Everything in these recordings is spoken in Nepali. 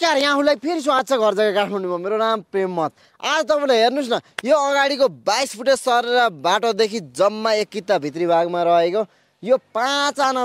नमस्कार, यहाँहरूलाई फेरि स्वागत छ घर जग्गा काठमाडौँमा। मेरो नाम प्रेममत। आज तपाईँले हेर्नुहोस् न, यो अगाडिको 22 फुटे सरेर बाटोदेखि जम्मा एक किता भित्री भागमा रहेको यो 5 आना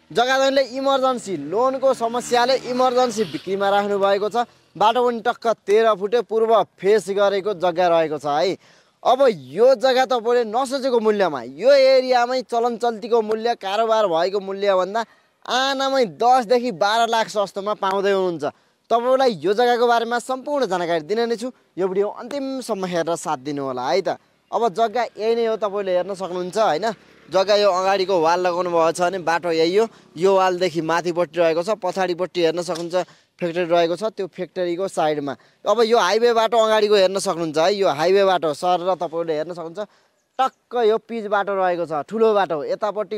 जग्गाले इमर्जेन्सी लोनको समस्याले इमर्जेन्सी बिक्रीमा राख्नु भएको छ। बाटो पनि टक्क 13 फुटे पूर्व फेस गरेको जग्गा रहेको छ है। अब यो जग्गा तपाईँले नसोचेको मूल्यमा, यो एरियामै चलन चल्तीको मूल्य, कारोबार भएको मूल्यभन्दा आनामै 10 देखि 12 लाख सस्तोमा पाउँदै हुनुहुन्छ। तपाईलाई यो जग्गाको बारेमा सम्पूर्ण जानकारी दिने नै छु। यो भिडियो अन्तिमसम्म हेरेर साथ दिनु होला है त। अब जग्गा यही नै हो, तपाईले हेर्न सक्नुहुन्छ हैन। जग्गा यो अगाडिको वाल लगाउनु भएको छ भने बाटो यही हो। यो वालदेखि माथिपट्टि रहेको छ, पछाडिपट्टि हेर्न सक्नुहुन्छ फ्याक्ट्री रहेको छ, त्यो फ्याक्ट्रीको साइडमा। अब यो हाइवे बाटो अगाडिको हेर्न सक्नुहुन्छ है। यो हाइवे बाटो सरेर तपाईले हेर्न सक्नुहुन्छ टक्क यो पिच बाटो रहेको छ, ठुलो बाटो। यतापट्टि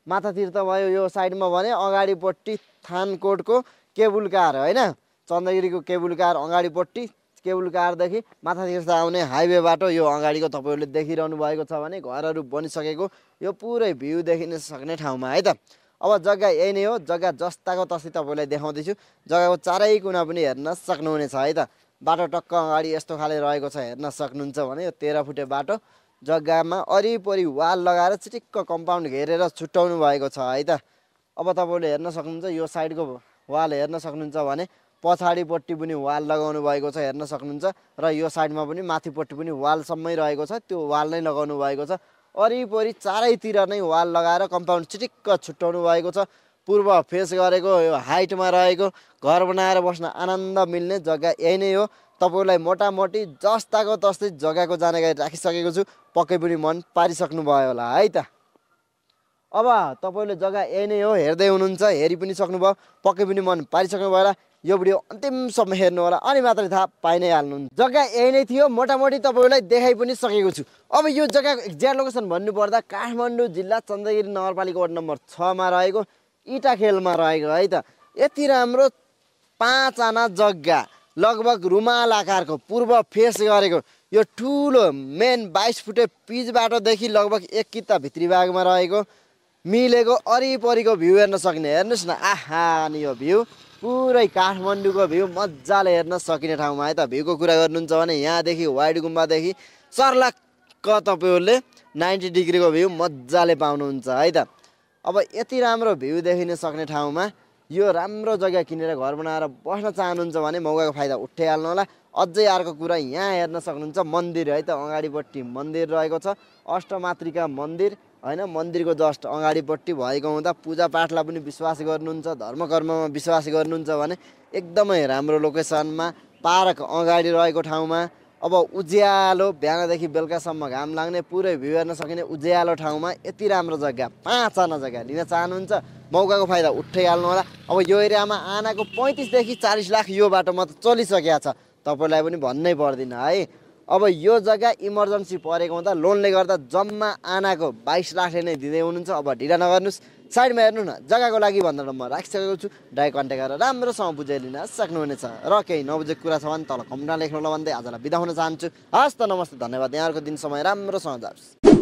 माथातिर त भयो यो साइडमा भने, अगाडिपट्टि थानकोटको केबुल कार हैन, चन्द्रगिरीको केबुल कार अगाडिपट्टि, केबुल कारदेखि माथातिर आउने हाइवे बाटो यो अगाडिको तपाईहरुले देखिरहनु भएको छ भने घरहरु बनिसकेको यो पुरै भ्यू देखिन सक्ने ठाउँमा है त। अब जग्गा यही नै हो। जग्गा जस्ताको तस्तै तपाईलाई देखाउँदै छु। जग्गाको चारै कुना पनि हेर्न सक्नुहुनेछ है त। बाटो टक्क अगाडि यस्तो खाले रहेको छ, हेर्न सक्नुहुन्छ भने यो 13 फुटे बाटो। जग्गामा वरिपरि वाल लगाएर चिटिक्क कम्पाउन्ड घेरेर छुट्याउनु भएको छ है त। अब तपाईले हेर्न सक्नुहुन्छ यो साइडको वाल हेर्न सक्नुहुन्छ भने पछाडिपट्टि पनि वाल लगाउनु भएको छ, हेर्न सक्नुहुन्छ। र यो साइडमा पनि माथिपट्टि पनि वाल सम्मै रहेको छ, त्यो वाल नै लगाउनु भएको छ। वरिपरि चारैतिर नै वाल लगाएर कम्पाउन्ड चिटिक्क छुट्याउनु भएको छ। पूर्व फेस गरेको यो हाइटमा रहेको घर बनाएर बस्न आनन्द मिल्ने जग्गा यही नै हो। तपाईलाई मोटामोटी जस्ताको तस्तै जग्गाको जानकारी राखिसकेको छु। पक्कै पनि मन पारिसक्नु भयो होला है त। अब तपाईले जग्गा यही नै हो, हेर्दै हुनुहुन्छ, हेरि पनि सक्नुभयो, पक्कै पनि मन पारिसक्नु भयो होला। यो भिडियो अन्तिमसम्म हेर्नु होला, अनि मात्रै थाहा पाइ नै हाल्नुहुन्छ। जग्गा यही नै थियो, मोटामोटी तपाईलाई देखाइ पनि सकेको छु। अब यो जग्गाको एक्ज्याक्ट लोकेसन भन्नुपर्दा काठमाडौँ जिल्ला चन्द्रगिरी नगरपालिका वार्ड नम्बर 6 मा रहेको इटाखेलमा रहेको है त। यति राम्रो 5 आना जग्गा, लगभग रुमाल आकारको, पूर्व फेस गरेको, यो ठुलो मेन 22 फुटे पिच बाटोदेखि लगभग एक किता भित्री भागमा रहेको मिलेको वरिपरिको भ्यू हेर्न सक्ने। हेर्नुहोस् न, आहा नि यो भ्यू पुरै काठमाडौँको भ्यू मजाले हेर्न सकिने ठाउँमा है त। भ्यूको कुरा गर्नुहुन्छ भने यहाँदेखि वाइड गुम्बादेखि सर्लक्क तपाईहरुले 90 डिग्रीको भ्यू मजाले पाउनुहुन्छ है त। अब यति राम्रो भ्यू देखिन सक्ने ठाउँमा यो राम्रो जग्गा किनेर घर बनाएर बस्न चाहनुहुन्छ भने मौकाको फाइदा उठाइहाल्नु होला। अझै अर्को कुरा, यहाँ हेर्न सक्नुहुन्छ मन्दिर है त। अगाडिपट्टि मन्दिर रहेको छ, अष्टमातृका मन्दिर हैन। मन्दिरको जस्ट अगाडिपट्टि भएको हुँदा पूजापाठलाई पनि विश्वास गर्नुहुन्छ, धर्मकर्ममा विश्वास गर्नुहुन्छ भने एकदमै राम्रो लोकेसनमा, पार्क अगाडि रहेको ठाउँमा। अब उज्यालो बिहानदेखि बेलुकासम्म घाम लाग्ने पुरै भ्यू हेर्न सकिने उज्यालो ठाउँमा यति राम्रो जग्गा 5 आना जग्गा लिन चाहनुहुन्छ, मौकाको फाइदा उठाइहाल्नु होला। अब यो एरियामा आनाको 35 देखि 40 लाख यो बाटोमा त चलिसकेको छ, तपाईलाई पनि भन्नै पर्दैन है। अब यो जग्गा इमर्जेन्सी परेको हुँदा लोनले गर्दा जम्मा आनाको 22 लाखले नै दिँदै हुनुहुन्छ। अब ढिला नगर्नुहोस्, साइडमा हेर्नु न। जग्गाको लागि भनेर म राखिसकेको छु, डाइरेक्ट कन्ट्याक्ट गरेर राम्रोसँग बुझाइलिन सक्नुहुनेछ। र केही नबुझेको कुरा छ भने तल कमेन्टमा लेख्नु होला भन्दै आजलाई बिदा हुन चाहन्छु। हस् त, नमस्ते, धन्यवाद। यहाँहरूको दिन समय राम्रोसँग जाओस्।